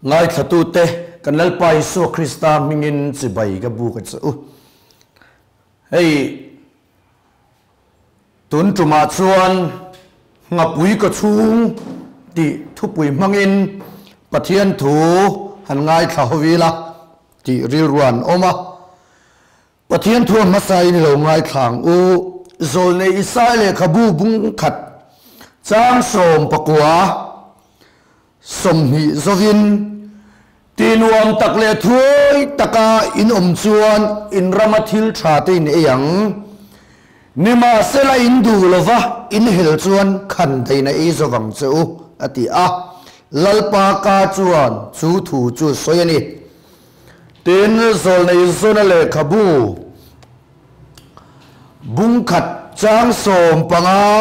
Ngaithlatute, kan Lalpa Isua Krista hmingin chibai ka buk a che u. Hei, tun tumah chuan Nghapui ka chhung tih thupui hmangin Pathian thu han ngaithla ho ila tih rilru an awm a. Pathian thu a hmasain i lo ngaithla ang u. Zawlnei Isai lehkhabu bung khat chang 19 20 zovin, Ti nuam tak leh thuai taka in awm chuan in rama thil tha te in ei ang. Nimahsela in duh lova in hel chuan khan daina ei zovang che u, a ti a. Lalpa ka chuan chu thu chu sawi a ni. Tin, Zawlnei Zona lehkhabu bung khat chang 15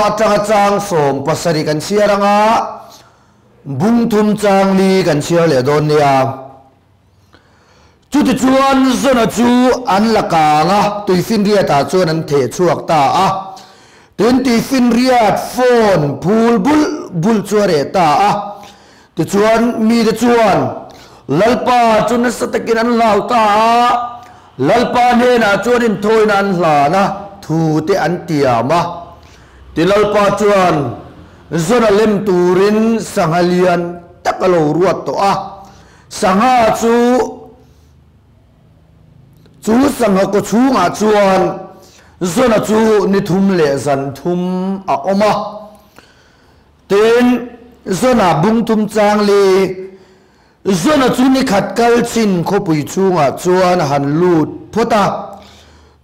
atanga chang 17 kan chhiar anga bung thum chang li kan chhiar leh dawn nia. Chutichuan Zona chu an la kang a, tuifinriatah chuan an theh chhuak ta a. Tin, tuifinriat phone phul bulh bulh chu a reh ta a. Tichuan, mite chuan Lalpa chu nasa takin an hlau ta a, Lalpa hnenah chuan inthawina an hlan a, thu te an tiam a. Ti Lalpa chuan Zona lem turin sangha lian tak a lo ruat tawh a, sangha chu chu sangha kaw chhungah chuan Zona chu ni thum leh zan thum a awm a. Tin, Zona bung tum chang li, Zona chu ni khat kal chin khawpui chhungah chuan a han lut phawt a.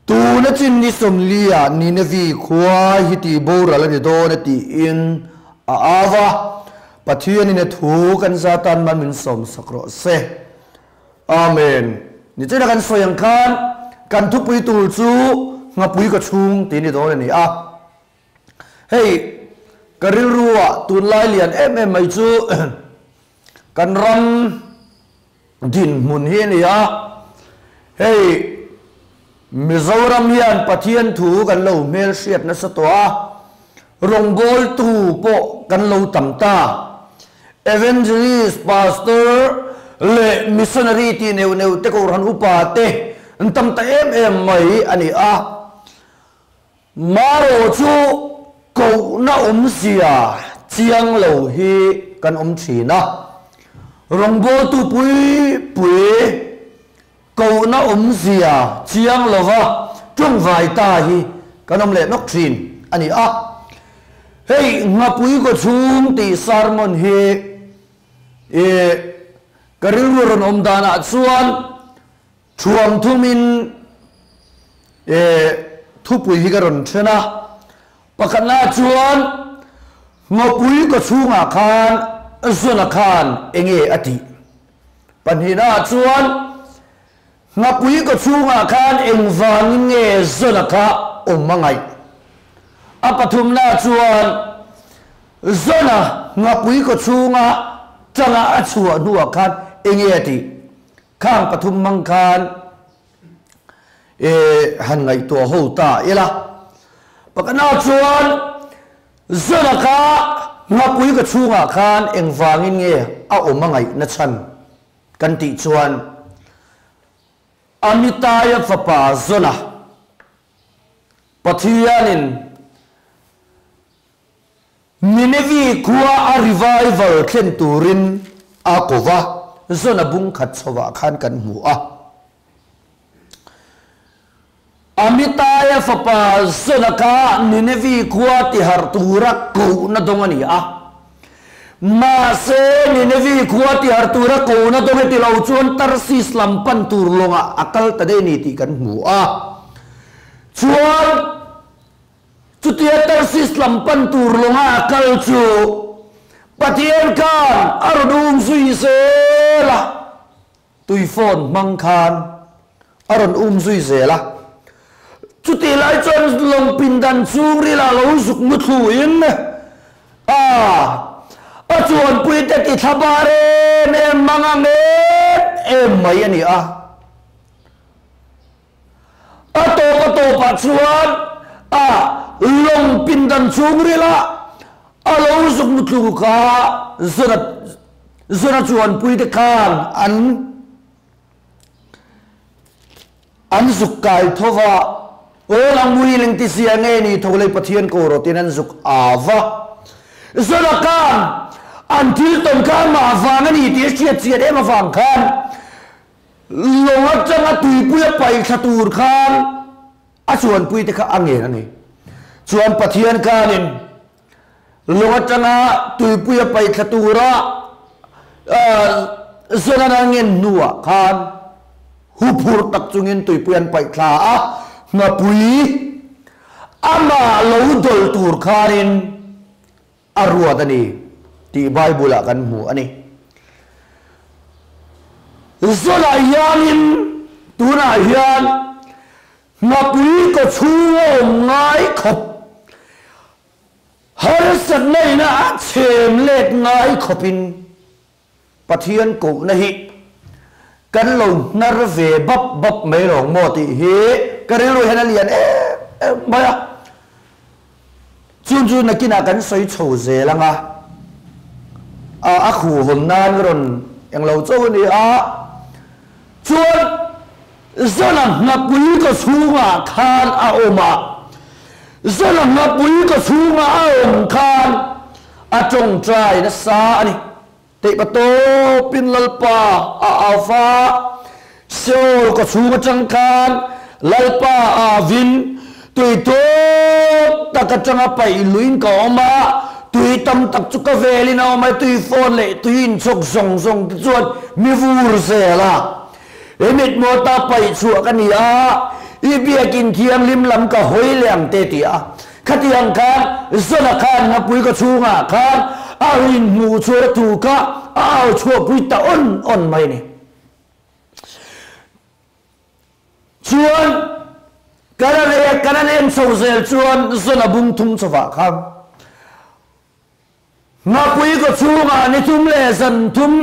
Tuna chin ni 40 ah Ninevi khua hi tih boral a ni dawn a tiin a au a. Pathianin a thu kan za tan man min sawmsak rawh se. Amen. Nichina kan sawi ang khan kan thupui tur chu Nghapui ka chhung tih ni dawn a ni a. Hei, ka rilruah tunlai lian em em mai chu kan ram dinhmun hi a ni a. Hei, Mizoram hian Pathian thu kan lo hmelhriat nasa tawh a, rawngbawltu pawh kan lo tam ta. Evangelist, Pastor leh Missionary tih neuh neuh te Kohhran upa te an tam ta em em mai a ni a. Marawh chu kohna awmzia chiang lo hi kan awm thin a, rawngbawltu pui pui kohna awmzia chiang lova tawngvai ta hi kan awm leh nawk thin a ni a. Hei Nghapui kawchhung tih sermon hi ih ka rilru rawn awm danah chuan Thuam thumin thupui hi ka rawn then a, pakhatna chuan Ngawpui kaw chhungah khan Zona khan enge a tih? Pahnihna chuan Ngapui kaw chhungah khan engvangin nge Zona kha awm a ngaih? A pathumna chuan Zona Ngapui kaw chhunga tanga a chhuah hnuah khan enge a tih? Khang pathum hmang khan e han ngaihtuah ho ta ila. Pakhatna chuan Zona kha Nghapui ka chhungah khan engvangin nge a awm a ngaihna chhan kan tih chuan Amitaya fapa Zona Pathianin Ninevi khua a revival thlen turin a ko va, Zona bung khat chhovah khan kan hmu a. Amitaya fapa Zona kha Ninevi khua tiharh tura kohna dawng a ni a. Mahse, Ninevi khua tiharh tura kohna dawng e ti lo chuan Tarsis lam pan tur lawngah a kal ta daih a ni tih kan hmu a. Chuan. Chutia Tarsis lam pan tur lawnga a kal chu Pathian khan a rawn um zui zel a, tui phone hmang khan a rawn um zui zel a. Chutih lai chuan lawng pindan chhungril ah lo zuk muthlu in a a chuanpui te ti thla bar em em mang ang em em mai a ni a. A tawp a tawpah chuan a lawng pindan chhungril ah a lo zuk muthlu kha Zona Zona chuanpui te khan an An zuk kai tho va, Aw nang muiling ti zia nge ni tho lei Pathian ko rawh tiin an zuk au va. Zona khan an thil tawn kha amah vang a ni tih a hriat chian em avang khan lawng atanga tuipui a paih thla tur khan a chuanpui te kha a ngen a ni. Chuan Pathian khanin lawng atanga tuipui a paih thla tura Zonan a ngen hnuah khan huphur tak chungin tuipui an paih thla a, nghapui amah lo dawl tur khanin a ruat a ni tih Bible-ah kan hmu a ni. Zonah hianin tunah hian Nghapui kaw chhung a awm ngai khawp, harsatna ina a chhem let ngai khawpin Pathian kohna hi kan lo hnar ve bap bap mai lawng maw tih hi ka rilru hian a lian em em mai a. Chun chu nakinah kan sawi chho zel ang a, a khuhawm nan rawn englo chauh a ni a, chuan Zona nghapui kaw chhungah khan a awm a, Zona nghapui kaw chhunga a awm khan a tawngtai nasa a ni. Teihpa tawpin Lalpa a au va, Seol kaw chhung atang khan Lalpa a auvin, Tui tawp tak atanga paih luin ka awm a, tui tam tak chu ka velin a awm a, tui fawn leh tui inchhawk zawng zawng te chuan mi vur zel a. He mithmuh ata paih chhuah ka ni a, i biakin thianghlim lam ka hawi leh ang te ti a. Khatiang khan Zona khan ngapui ka chhungah khan a rinhmuh chhuah a thu kha a au chhuahpui ta awn awn mai a ni. Chuan kan an kan an en chho zel chuan Zona bung thum chhovah khan Ngapui kaw chhungah ni thum leh zan thum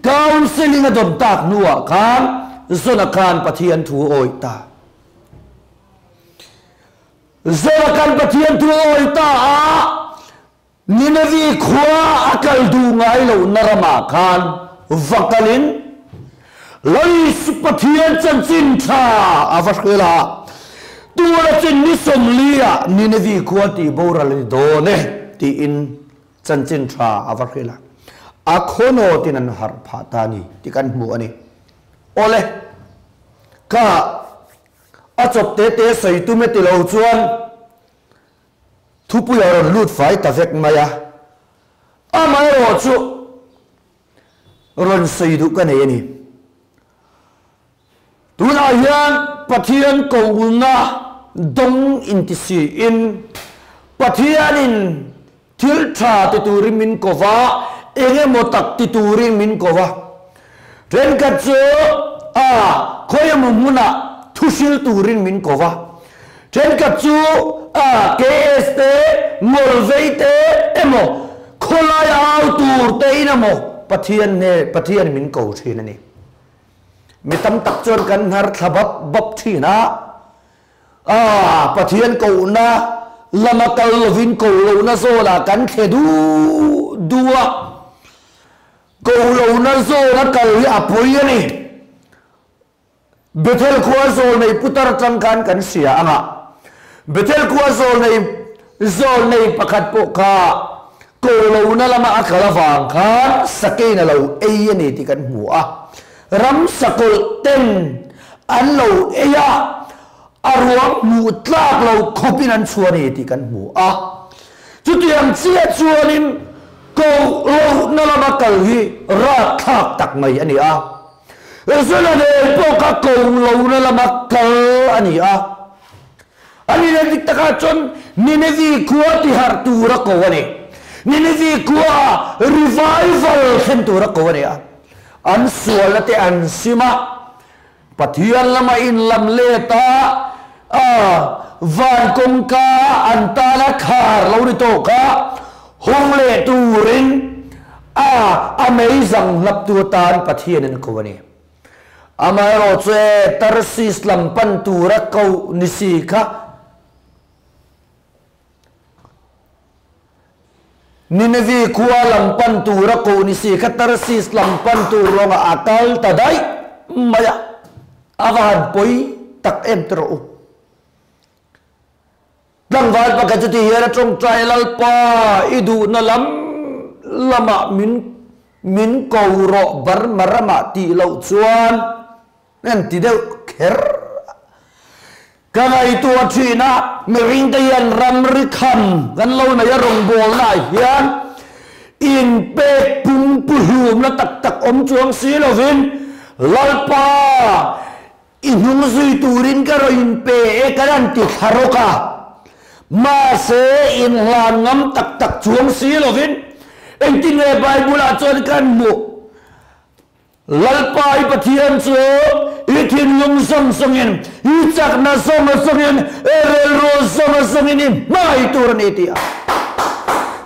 counselling a dawn tak hnuah khan Zona khan Pathian thu a awih ta. Zona khan Pathian thu a awih ta a, Ninevi khua a kal duh ngai lohna ramah khan va kalin Lais Pathian chanchin tha a va hrilh a, Tura chin ni sawmliah Ninevi khua tih boral a ni dawn e tiin chanchin tha a va hrilh a, a khawnawtin an harh phah ta a ni tih kan hmu a ni. Awle, ka a chawp te te sawi tum e ti lo chuan thupui a rawn lut fai ta vek mai a, amaherawhchu rawn sawi duh ka nei a ni. Tunah hian Pathian kohna dawng intisiin Pathianin thil tha ti turin min ko va, eng emaw tak ti turin min ko va. Thenkhat chu a khawi emaw hmunah thu hril turin min ko va. Thenkhat chu a KS te, Ngawlvei te emaw khawlai au tur tein emaw Pathian hne Pathian min ko thin a ni. Mi tam tak chuan kan hnar thla bap bap thin a, Aaa Pathian kohna lama kal lovin ko lohna zawnah kan thle du du a, ko lohna zawna kal hi a pawi a ni. Bethel khua zawlnei putar atang khan kan hria ang a, Bethel khua zawlnei zawlnei pakhat pawh kha ko lohna lama a kal avang khan sakein a lo ei a ni tih kan hmu a. Ram sakawlh ten an lo ei a, a ruang hmuh tlak lo khawpin an chhuah a ni tih kan hmu a. Chutiang chiah chuanin ko lohna lama kal hi ratthlak tak mai a ni a. Zuna nen pawh kha ko lohna lama kal a ni a. A ni leh dik takah chuan Ninevi khua tiharh tura ko a ni. Ninevi khua revival thlen tura ko a ni a. An sualna te an sim a, Pathian lama inlam let a, A van kawngka an tana khar lo ni tawh kha hawng leh turin a a mei zang hlap tu atan Pathianin a ko a ni. Amaherawh chu e Tarsis lam pan tura koh ni si kha Ninevi khua lam pan tura koh ni si kha Tarsis lam pan tur lawngah a kal ta daih mai a, a va han pawi tak em ti rawh u. Tlangval pakhat chu ti hian a tawngtai, Lalpa, i duhna lam lamah min min ko rawh Burma ramah tih loh chuan An ti deuh kher a. Ka ngaihtuah thin a, mihringte hian ramri kham kan lo nei a rawngbawlnaah hian inpek pum puhlumna tak tak awm chuang si lovin Lalpa i hnung zui turin ka rawn inpe e kan han ti thla rawk a. Mahse inhlan ngam tak tak chuang si lovin engtin nge Bible-ah chuan kan hmuh? Lalpa i Pathian chu i thinlung zawng zawngin, i chakna zawng zawngin, i rilru zawng zawngin i hmangaih tur a ni tih a.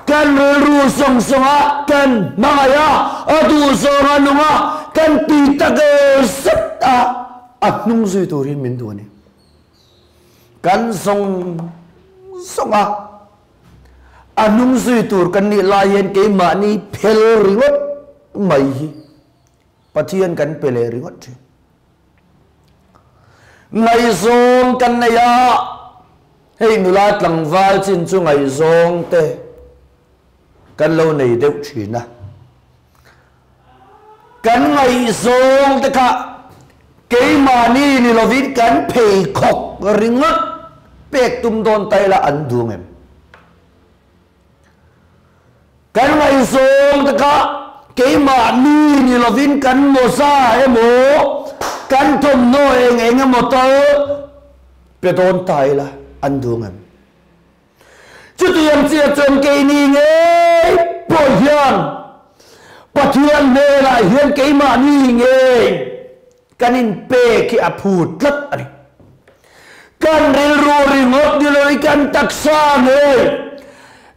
Kan rilru zawng zawnga kan hmangaih a, a duh zawnga nung a, kan tui tak zet a, a hnung zui turin min duh a ni. Kan zawng zawnga a hnung zui tur kan nih lai hian keimahni phel ringawt mai hi Pathian kan pe leh ringawt thin. Ngaihzawng kan nei a, hei nula tlangval chin chu ngaihzawng te kan lo nei deuh thin a. Kan ngaihzawng te kha keimahni ni lovin kan pheikhawk ringawt pek tum dawn ta ila an duh ang em? Kan ngaihzawng te kha keimahni ni lovin kan mawza emaw kan thawmhnaw eng eng emaw tal pe dawn ta ila an duh ang em? Chutiang chiah chuan keini ngei pawh hian Pathian hnenah hian keimahni ngei kan inpek hi a phu tlat a ni. Kan rilru ringawt ni loin kan taksa ngei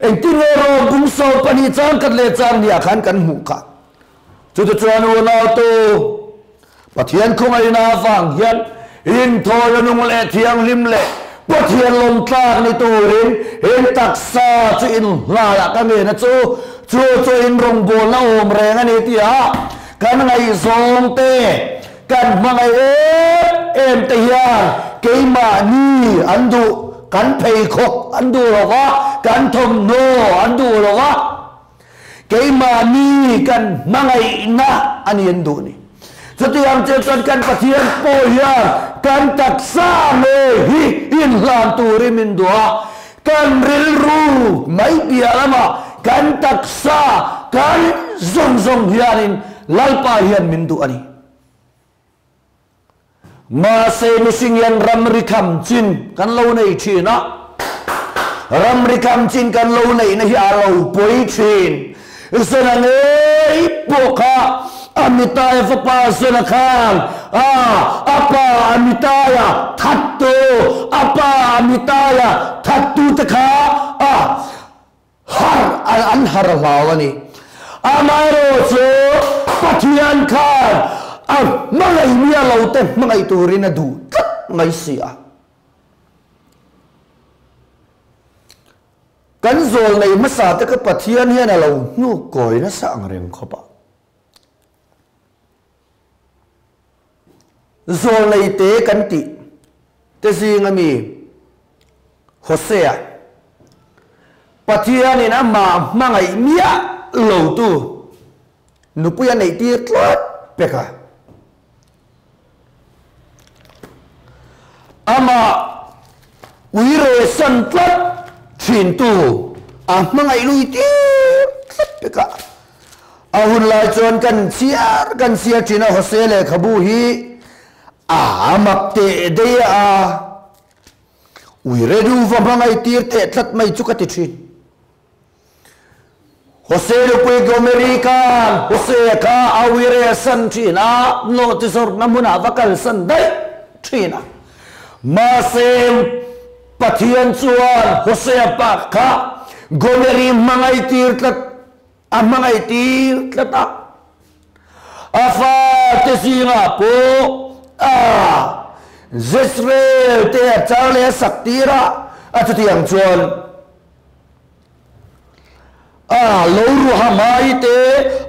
engtin nge rawng kum 12 chang khat leh chang hniah khan kan hmuh kha. Chutichuan unautu Pathian khawngaihna avang hian inthawi a nung leh thianghlim leh Pathian lawmtlak ni turin in taksa chu inhlaiah ka ngen a chu, chu chu in rawngbawlna awm reng a ni tia kan ngaihzawng te, kan hmangaih em em te hian keimahni an duh, kan pheikhawk an duh lo va, kan thawmhnaw an duh lo va. Keimahni kan hmangaihna a ni an duh ni. Chutiang chiah chuan kan Pathian pawh hian kan taksa ngei hi inhlan turin min duh a, kan rilru mai piah lamah kan taksa kan zawng zawng hianin Lalpa hian min duh a ni. Mahse mihring hian ramri kham chin kan lo nei thin a, ramri kham chin kan lo neihna hi a lo pawi thin. Zona ngei pawh kha Amitaya fapa Zona khan a a pa Amitaya thattu, a pa Amitaya thattute kha a Har an har hlau a ni. Amaherawh chu Pathian khan a hmangaih miah lo te hmangaih turin a duh tlat mai si a. Kan zawl nei hmasa te kha Pathian hian a lo hnuk kawi nasa ang reng khawp a. Zawl nei te kan tih te zing ami Hosea, Pathianin amah hmangaih miah lotu nupui a neihtir tlat pek a. Amah uire san tlat thintu a hmangaih lui tir tlat pek a. A hun lai chuan kan chhiar kan chhiar thin a, Hosea lehkhabu hi a mak teh daih a. Ui redu va hmangaih tir teh tlat mai chu ka ti thin. Jose nupui Gomeri khan Jose kha a ui re san thin a, nawhti zawrhna hmunah va kalsan daih thin a. Mahse, Pathian chuan Hosea pa kha Gomeri hmangaihtir tlat a hmangaihtir tlat a. A fate zingah pawh a Jezreel te a char leh a sak tir a, a chutiang chuan a lo ruhamai te,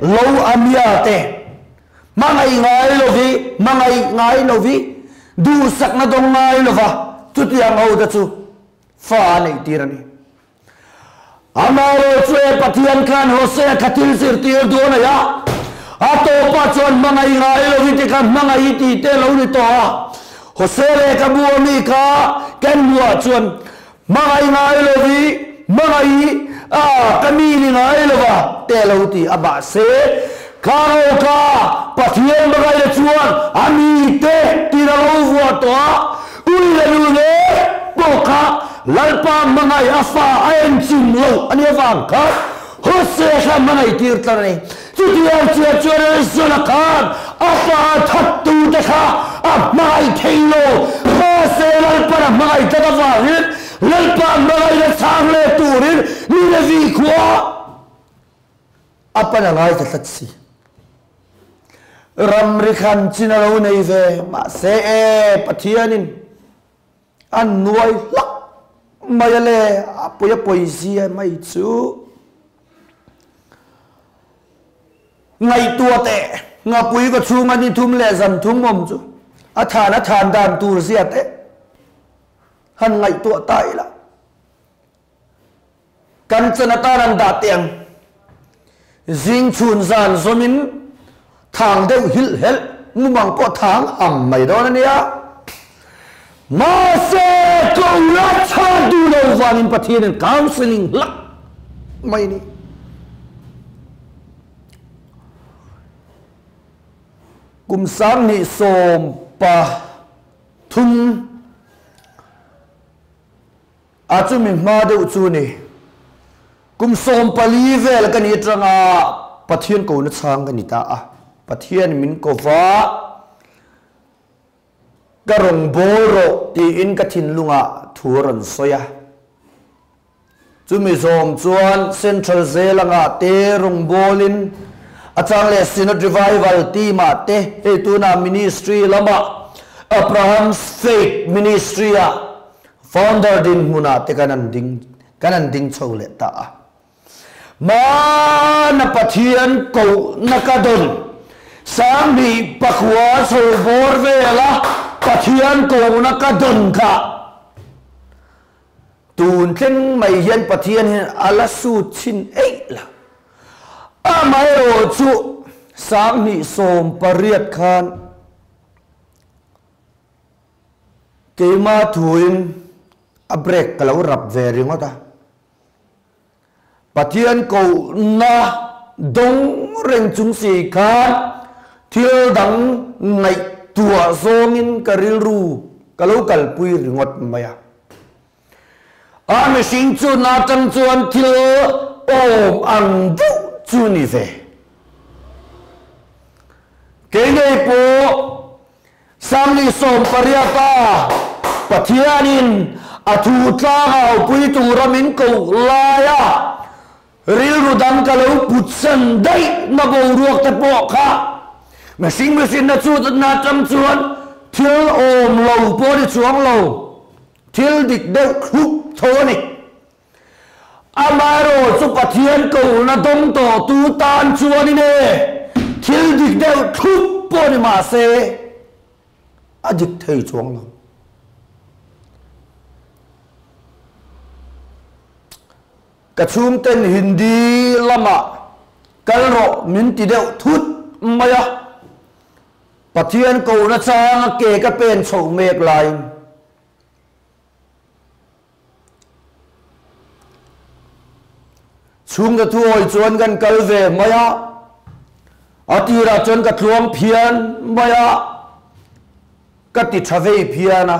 lo amia te hmangaih ngai lovi, hmangaih ngai lovi, duhsakna dawng ngai lova chutiang ho te chu fa a neih tir a ni. Amaherawh chu e Pathian khan Hosea kha thil zirtir duh a nei a, a tawpah chuan hmangaih ngai lo i ti kha hmangaih i tih te lo ni tawh a. Hosea lehkha bu a mi kha kan hmuhah chuan hmangaih ngai lo i, hmangaih i, a ka mi ni ngai lo va te a lo ti a. Mahse, khang ho kha Pathian hmangaihna chuan a mite tiin a lo vuah tawh a, Ui leh nu leh pawh kha Lalpa hmangaih a fa a en chim lo a nih avang khan Hosea kha hmangaih tir tlat a ni. Chutiang chiah chuan Arizona khan a fa a thattute kha a hmangaih thei lo. Mahse Lalpan a hmangaih tlat avangin Lalpa hmangaihna chhang leh turin Ninevi khua a pan a ngai ta tlat si. Ramri khan chin a lo nei ve, mahse e, Pathianin a nuai hlak mai a le, a pui a pawizia mai chu. Ngaihtuah teh, ngapui ka chhunga ni thum leh zan thum awm chu a than a than dan tur zia teh han ngaihtuah ta ila. Kan chan atan an dah teh ang. Zing chhun zan zawmin thang deuh hilh helh mumang pawh thang ang mai dawn a nia. Mahse ko la chhan duh lo vangin Pathianin counselling hlak mai a ni. Kum 2013 A chumi hma deuh chu ni. Kum 14 vel ka ni atanga Pathian ko na chhang ka ni ta a. Pathian min ko va, ka rawn bawl rawh tiin ka thinlungah thu a rawn sawi a. Chumi zawm chuan Central Jail anga te rawn bawlin a chang leh Synod Revival team ah te hei tunah ministry lamah Abraham's Faith Ministry ah Founder dinhmunah te kan an ding kan an ding chho leh ta a. Hmana Pathian kohna ka dawn 2009 chho bawr vela Pathian kohna ka dawn kha tun thleng mai hian Pathian hian a la sut chhin eih la. Amaherawh chu 2018 khan Keima thuin a break ka lo rap ve ringawt a. Pathian kohna dawng reng chung si khan thil dang ngaihtuah zawngin ka rilru ka lo kalpui ringawt mai a. A mihring chu na tang chuan thil awm ang deuh chu ni ve. Kei ngei pawh Samli 18 a Pathianin a thu tlanga aupui tura min koh laia rilru dang ka lo putsan daih na boruak te pawh kha mihring mihrinna chu na tang chuan thil awm lo pawh ni chuang lo, thil dik deuh thlup tho a ni. Amaherawh chu Pathian kohna dawng tawhtu tan chuanin e, thil dik deuh thlup pawh ni mah se, a dik thei chuang lo. Ka chhungten Hindi lamah kal rawh min ti deuh thut mai a, Pathian kohna changa ke ka pen chhoh mek laiin, Chhungte thuawi chuan kan kal ve mai a, a tirah chuan ka tluang phian mai a, ka ti tha vei phian a.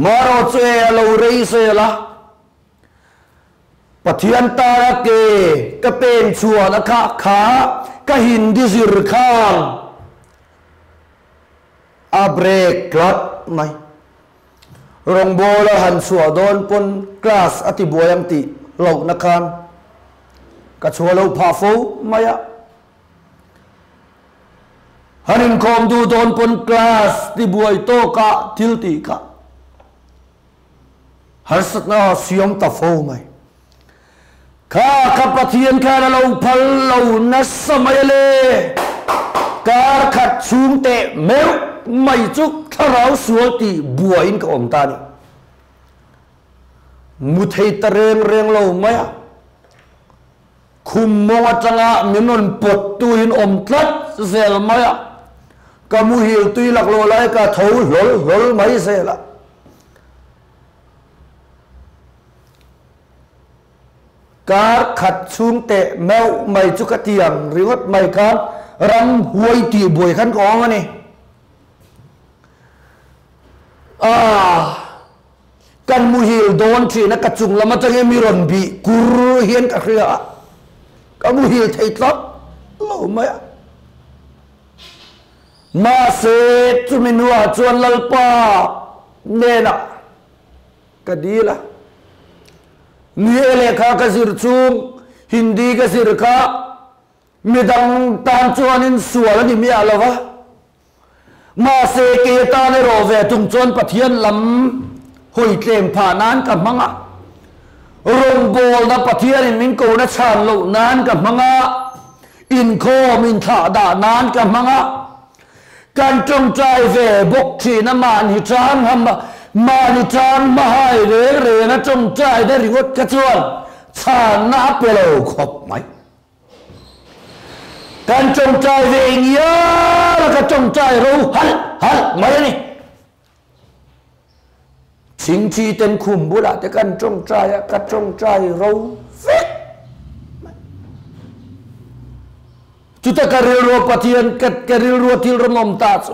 Marawh chu e a lo rei zel a, Pathian tana ke ka pen chhuahna kha kha ka Hindi zir khang a break tlat. mai. Rawngbâwl a han chhuah dâwn pawn class a ti buai ang tih hlauhna khân ka chhuah lo phah fo mai a. Han inkhâwm duh dâwn pawn class ti buai tâwka thil tih kha harsatna a siam ta fo mai. Kha ka Pathian khan a lo phal lo nasa mai a le. Kar khat chhung teh meuh mai chu thlarau sual tih buaiin ka awm ta a ni. Mu thei ta reng reng lo mai a. Khum mawng atanga min rawn pawt tuin awm tlat zel mai a. Ka muhil tui laklawh lai ka tho hlawl hlawl mai zel a. Kar khat chhung teh meuh mai chu ka ti ang ringawt mai khan ram huai tih buai khan ka awm a ni. Aah kan muhil dawn thin a ka chung lam atangin mi rawn bih kur hian ka hria a, ka muhil thei tlat lo mai a. Mahse chumi hnuah chuan Lalpa hnenah Ka dil a. Ni e lehkha ka zir chung, Hindi ka zir kha midang tan chuanin sual a ni miah lo va. Mahse kei atan erawh ve thung chuan Pathian lam hawi tlem phah nan ka hmang a. Rawngbawlna Pathianin min kona chhan loh nan ka hmang a. Inkhawm inthlah dah nan ka hmang a. Kan tawngtai ve bawk thin a, mahni tang mahni tang hmahai reng reng a tawngtai na ringawt kha chuan chhanna a pe lo khawp mai. Kan tawngtai ve ngial a, ka tawngtai ro halh halh mai a ni. Chingchi ten khum bulah te kan tawngtai a, ka tawngtai ro vek mai. Chuta ka rilrua Pathian ka ka rilrua thil rawn awm ta chu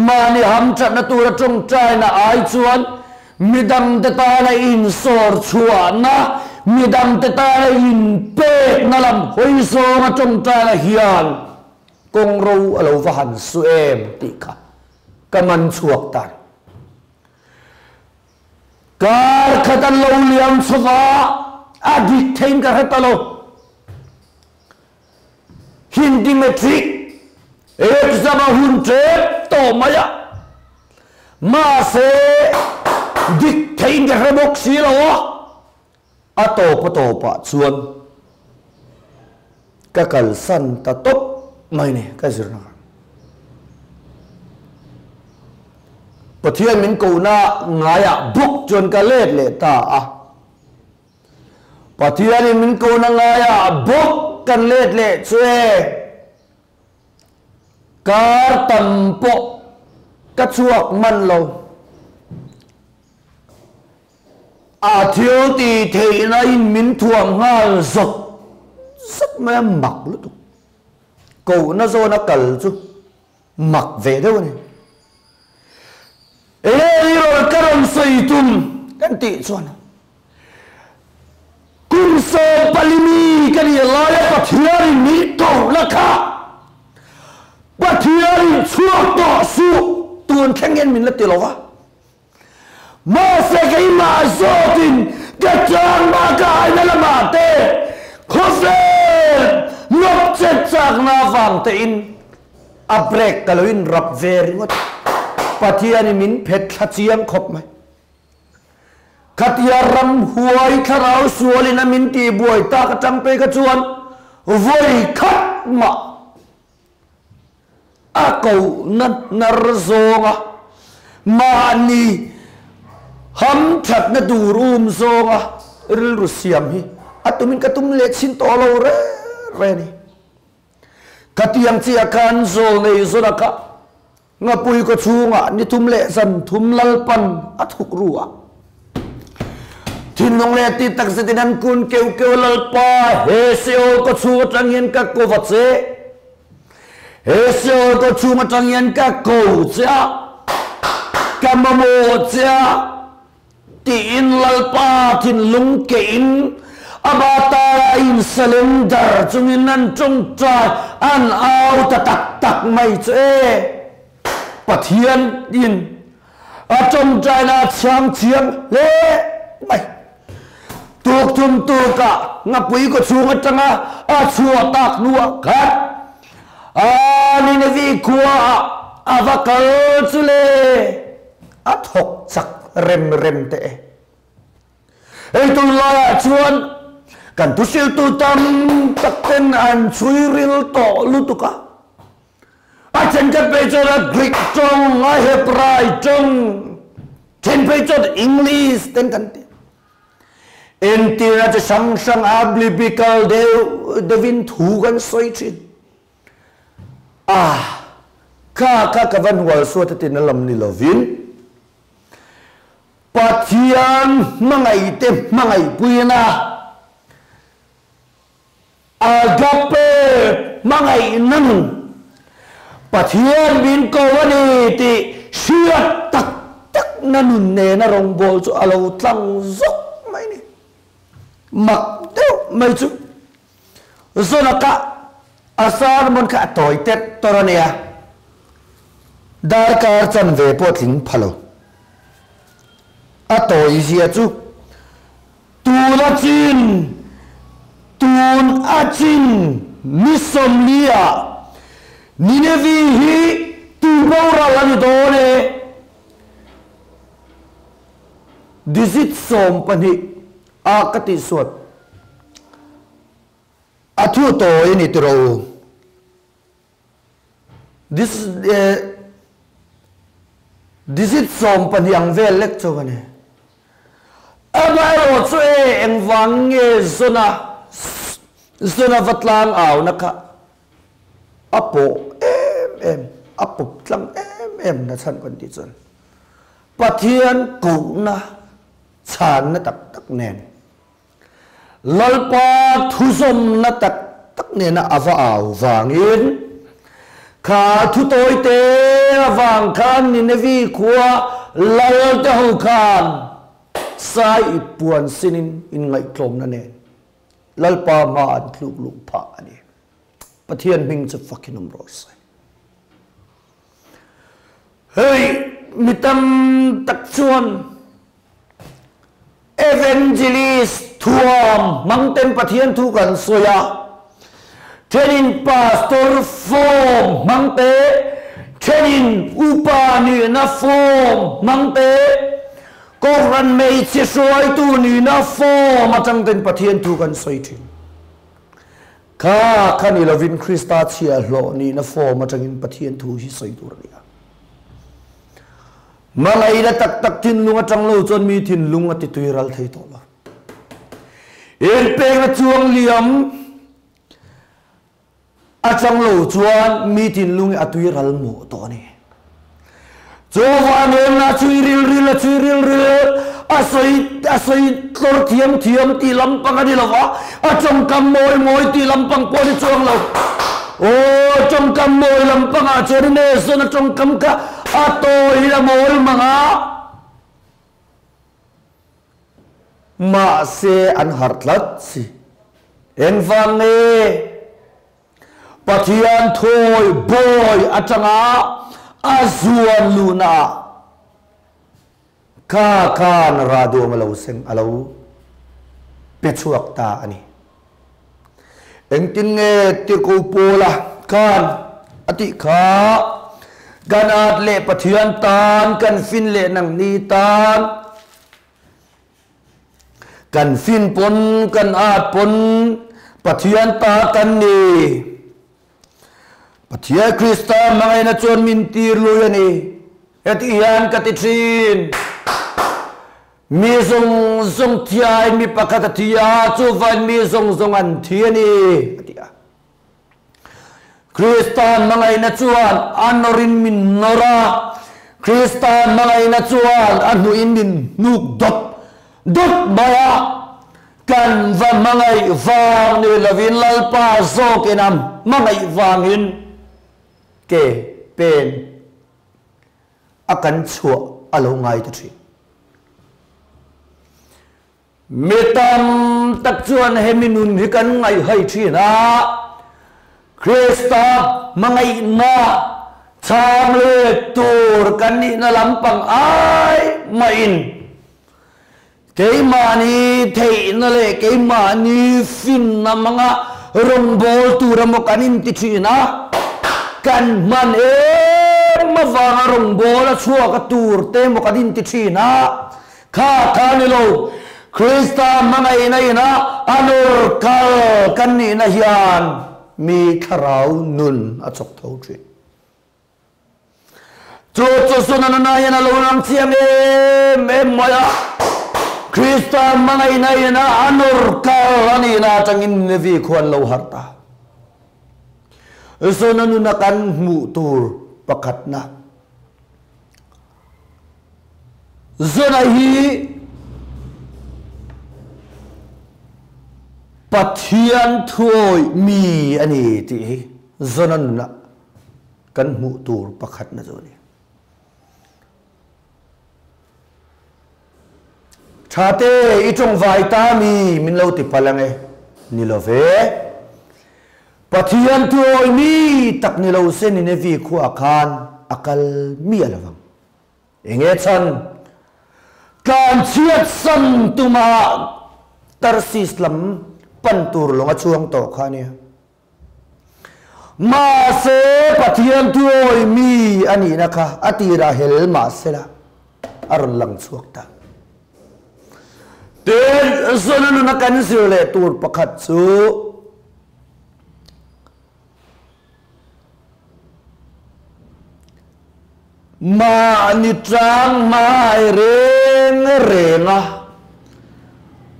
mahni hamthatna tura tawngtaina ai chuan midangte tana insawr chhuahna, midangte tana inpekna lam hawi zawnga tawngtaina hian kawng ro a lo va han su em tih kha ka man chhuak ta ni. Kar khat an lo liam chhuva a dik theiin ka hre ta lo. Hindi matric exam a hun tep tawh mai a, mahse dik theiin ka hre bawk si lo a, a tawp a tawpah chuan ka kalsan ta tawp mai ni ka zirna kha. Pathian min kohna ngaiah bawk chuan ka let leh ta a. Pathianin min kohna ngaiah bawk kan let leh chu e. Kar tam pawh ka chhuak man lo. A thil ti theihna in min thuam nghal zawt zawt mai a, mak lutuk. Kohna zawna kal chu mak ve deuh a ni. Enge i rawn ka rawn sawi tum kan tih chuan kum 14 mi ka nih laia Pathianin min kohna kha Pathianin chhuak tawh suh tun thleng hian min la ti lo va. Mahse keimah zawtin ka changma ka aina lamah te khawvel nawp chet chakna avang tein a break ka lo in rap ve ringawt. Pathianin min phet thla chiang khawp mai. Khatia ramhuai thlarau sualin a min tihbuai tak atang pei kha chuan vawi khat mah A kohna hnar zawnga mahni hamthatna tur um zawnga rilru siam hi a tumin ka tum leh chhin tawh lo reng reng a ni. Khatiang chiah khan zawl nei zawna kha Ngapui kaw chhungah ni thum leh zan thum Lalpan a thuk ru a. Thinlung leh ti takzetin an kun keuh keuh a, Lalpa, he Seol kaw chhung atang hian ka ko va che. He Seol kaw chhung atang hian ka ko che a, ka mamawh che a, tiin Lalpa thinlung kehin ama tara a insurrender chungin an tawngtai an au ta tak tak mai chu e. Pathianin. A tawngtaina a chhang chiang hle mai. Tukthum tukah ngapui kawchhung atanga a chhuah tak hnuah khan a Ninevi khuaah a va kal chu le a thawk chak rem rem teh e. Hei tunlaiah chuan kan thuhriltu tam tak ten an chhui ril tawh lutuk a. A thenkhat phei chuan a Greek tawng, a Hebrai tawng, then phei chuan English ten kan ti. Entirna chi hrang hrang a biblical deuh deuhin thu kan sawi thin. Ah, kha kha ka va hnual suat a tina lam ni lovin Pathian hmangaihte hmangaihpuina Agape hmangaihna nun Pathian min ko a ni tih hriat tak takna nun nena rawngbâwl chu a lo tlang zawk mai ni. Mak deuh mai chu Zonaka a sermon kha a tawi tet tawr a nia, darkar chanve pawh tling pha lo. A tawi zia chu Tun a chin, tun a chin ni 40 ah Ninevi hi tu boral a ni dawn e. Digit 12 ah ka tihsuat a thu tawi a ni tiraw u. Digit 12 ang vel lek chu ka ni. Amaherawh chu e engvang nge Zona Zona va tlang auna kha a pawh em em, a pawp tlang em em na chhan kan tih chuan Pathian kohna chhanna tak tak nen Lalpa thuzawmna tak tak nena a va au vangin, kha thu tawite avang khan Ninevi khua lal te ho khan sai ip puan sinin inngaihtlawmna nen Lalpa hma an tluk luh phah a ni. Pathian hming chu fakin awm rawh se. Hei mi tam tak chuan Evangelist thuam hmang ten Pathian thu kan sawi a, thenin Pastor form hmang te, thenin Upa nihna form hmang te, Kohhran hmeichhe hruaitu nihna form atang ten Pathian thu kan sawi thin. Kha kha ni lovin Krista chhiahhlawh nihna form atangin Pathian thu hi sawi tur a ni a. Hmangaihna tak tak thinlung atang lo chuan mi thinlung a ti tui ral thei tawh lo. Inpekna chuang liam atang lo chuan mi thinlung hi a tui ral mawh tawh a ni. Chu vanenna a chhui ril ril a chhui ril ril a sawi a sawi tlawr thiam thiam tih lampang a ni lo va, a tawngkam mawi mawi tih lampang pawh a ni chuang lo. Aw tawngkam mawi lampangah chuan in e zawn a tawngkam kha A tawi a mawl mang a, mahse an harh tlat si. Engvang nge Pathian thawi bawi atanga a zuan luhna ah kha khan rah duam a lo seng a lo pe chhuak ta a ni. Engtin nge Tirhkoh Paula khan a tih kha? Kan at leh Pathian tan, kan fin leh nangni tan, kan fin pawn, kan at pawn Pathian ta kan ni. Pathian Krista hmangaihna chuan min tir lui a ni. Heti hian ka ti thin. Mi zawng zawng thiain mi pakhat a thi a, chuvain mi zawng zawng an thi a ni, a ti a. Krista hmangaihna chuan a nawrin min nawr a, Krista hmangaihna chuan a hnuhin min hnuk dawt dawt mai a. Kan va hmangaih vang ni lovin Lalpa zawkin a hmangaih vangin ke pen a kan chhuah a lo ngai ta thin. Mi tam tak chuan hemi nun hi kan ngaihhai thin a, Krista hmangaihna Chhang let tur kan nihna lampang ai mahin keimahni theihna leh keimahni finna hmanga rawngbâwl tur emaw kan inti ṭhin a, kan hman em avanga rawngbâwl a chhuak a tur te emaw kan inti ṭhin a, kha kha ni lo, Krista hmangaihna ina a nawr kal kan nihna hian mi thlarau nun a chawk tho ṭhin. Chu chu Sunanana hian a lo lang chiang em em mai a, Krista hmangaihna ina a nawr kal a nihna atangin Ninevi khua an lo harh ta. Sunanuna kan hmuh tur pakhatna Zona hi Pathian thuawih mi a ni tih hi Zona nunah kan hmuh tur pakhatna chu a ni. Thate, i tawngvai ta mi min lo ti palh ange? Ni lo ve. Pathian thuawih mi tak ni lo se Ninevi khuaah khan a kal miah lo vang. Enge chhan? Tlanchhiat sam tuma Tarsis lam pan tur lawng a chuang tawh kha a nia. Mahse, Pathian thuawih mi a nihna kha a tirah hel mahsela a rawn lang chhuak ta. Tin, Zona nuna kan zir leh tur pakhat chu Mahni tlang hmai reng reng a,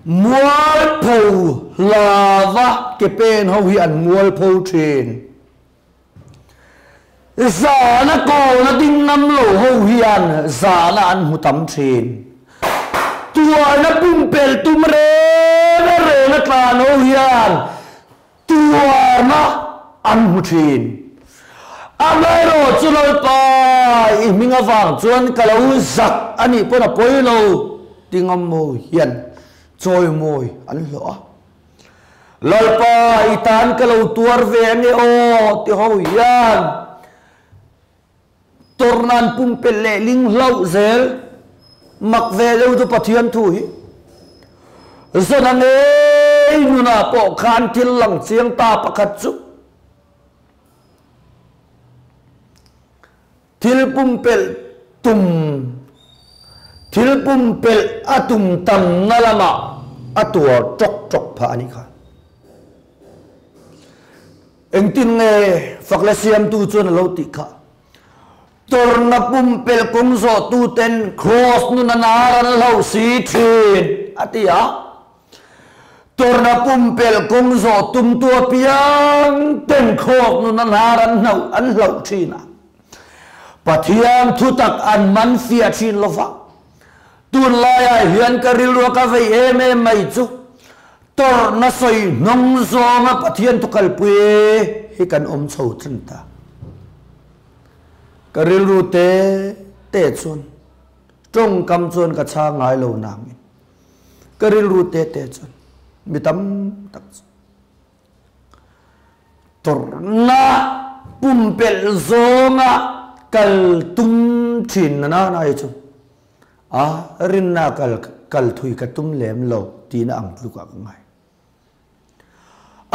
mualpho hlava ke pen ho hi an mualpho thin. Zahna kawna ding ngam lo ho hian zahna an hmu tam thin. Tuarna pumpelh tum reng reng a tlan ho hian Tuarna an hmu thin. Amaherawh chu Lalpa i hming avang chuan ka lo zak a nih pawn a pawi lo ti ngam-ho hian chawimawi an hlawh a. Lalpa i tan ka lo tuar ve ange aw ti ho hian tawrhna an pumpelh leh ling hlauh zel. Mak ve deuh chu Pathian thu hi. Zona ngei nunah pawh khan thil lang chiang ta pakhat chu thil pumpelh tum thil pumpelh a tum tamna lamah a tuar tawk tawk phah a nih kha. Engtin nge fak leh siamtu chuan a lo tih kha? Tawrhna pumpelh kawng zawhtuten Kraws nun a nar an hloh si thin, a ti a. Tawrhna pumpelh kawng zawh tumtu apiang ten Kraws nun a nar an hnoh an hloh thin a. Pathian thutak an man fiah thin lo va. Tunlaiah hian ka rilru a ka vei em em mai chu Tawrhna sawi hnawng zawnga Pathian thu kalpui hi kan awm chho thin ta. Ka rilru te te chuan tawngkam chuan ka chhang ngai lo nangin ka rilru te te chuan mi tam tak chu tawrhna pumpelh zawnga kal tum thin na nana hi chu A, rinna kal kal thui ka tum lem lo tina ang tlukah ka ngai.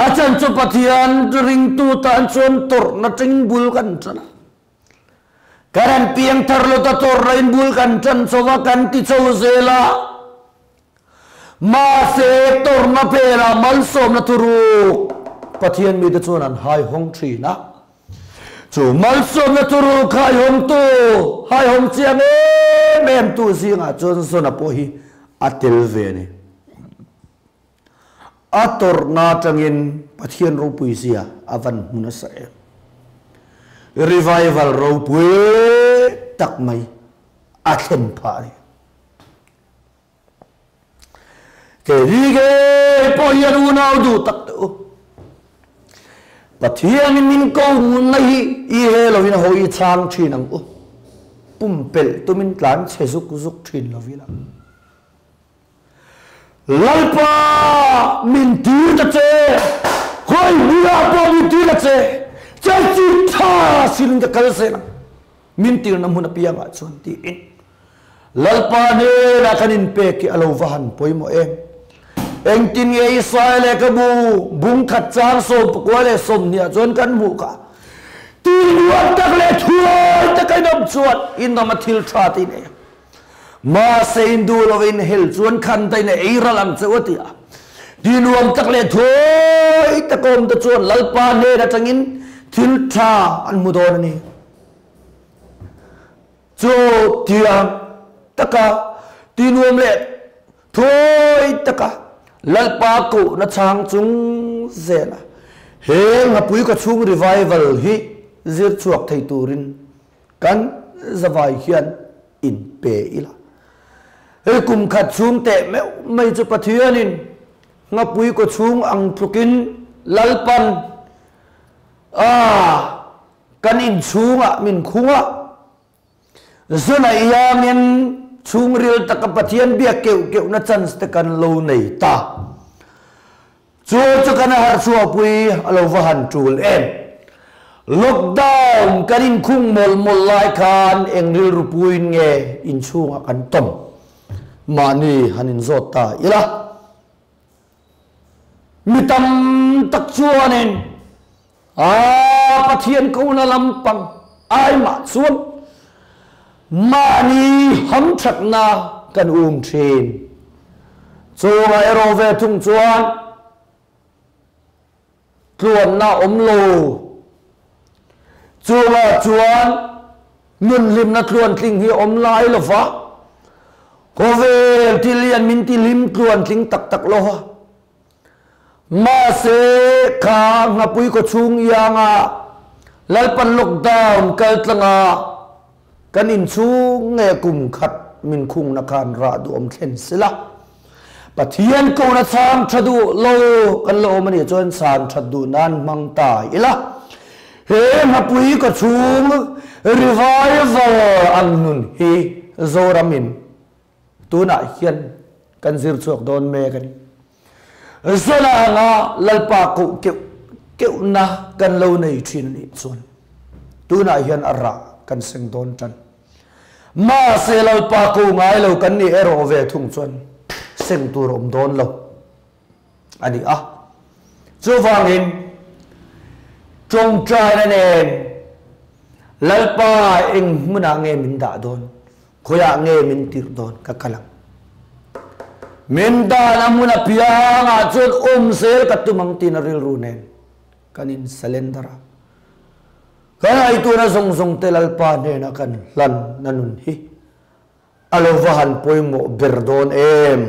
A chan chu Pathian ringtu tan chuan tawrhna ting bul kan tan a. Kan han piang thar lo ta tawrhna in bul kan tan chho va, kan ti chho zel a. Mahse tawrhna phelah malsawmna thuruk Pathian mite chuan an hai hawng thin a. Chu malsawmna thuruk haihawmtu, haihawm chiang em em tu zingah chuan Zona pawh hi a tel ve a ni. A tawrhna atangin Pathian ropui zia a van hmu nasa em. Revival ropui tak mai a thlen phah a ni. Kei ngei pawh hian unau duh tak teh u. Pathianin min ko ngunna hi i he lovin a hawi chang thin ang u. Pumpelh tumin tlan chhe zuk zuk thin lovin ang. Lalpa min tir ta che, khawi hmunah pawh min tir ta che, church tha silin ka kal zel ang. min tirna hmun apiangah chuan tiin Lalpa hnenah kan inpek hi a lo va han pawimawh em? Engtin nge Israel lehkhabu bung khat chang 98 ah chuan kan hmuh kha? Tihnuam tak leh thuai taka in awm chuan in ram a thil tha te in ei ang. Mahse in duh lo in hel chuan khan ta in a ei ral ang che u a ti a. Tihnuam tak leh thuai taka awm te chuan Lalpa hnen atangin thil tha an hmu dawn a ni. Chu tiang taka tihnuam leh thuai taka Lalpa kohna chhang chung zela he Nghapui Kawchhung Revival hi zir chhuak thei turin kan zavai hian in pe ila. Hei kum khat chhung teh meuh mai chu Pathianin Nghapui Kawchhung ang tlukin Lalpan a Kan inchhungah min khung a, zuna iangin chhungril taka Pathian biak keuh keuhna chance te kan lo nei ta. Chu chu kan harhchhuahpui a lo va han tul em. Lockdown kan inkhung mawlh mawlh lai khan eng rilru puiin nge inchhungah kan tawm? Mahni han inzawt ta ila. Mi tam tak chuanin A Pathian kohna lampang aimah chuan mahni hamthatna kan um thin. Chungah erawh ve thung chuan tluanna awm lo. Chungah chuan nunhlimna tluantling hi awm lai lo va, khawvel thil hian min tihlim tluantling tak tak lo va. Mahse, kha Nghapui khawchhung ianga Lalpan lockdown kal tlanga kan inchhung nge kum khat min khungna khan rah duhawm thlen sela, Pathian kohna chhang tha duh lo kan la awm a nih chuan chhan that duh nan hmang ta ila. He Nghapui khawchhung revival ang nun hi Zoramin Tunah hian kan zir chhuak dawn mek a ni. Zona anga Lalpa koh keuh keuhna kan lo nei thin a nih chuan tunah hian a rah kan seng dawn tan. Mahse Lalpa ko ngai lo kan nih erawh ve thung chuan seng tur a awm dawn lo a ni a. Chuvangin tawngtaina nen Lalpa eng hmunah nge min dah dawn? Khawiah nge min tirh dawn ka kal ang. Min dan a hmun apiangah chuan awm zel ka tum ang tiin a rilru nen kan in surrender a. Kan ngaihtuahna zawng zawng te Lalpa hnenah kan hlan na nun hi a lo va han pawimawh ber dawn em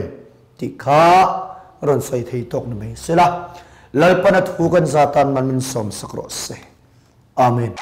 tih kha rawn sawi thei tawk ni mai sela. Lalpan a thu kan za tan man min sawmsak rawh se. Amen.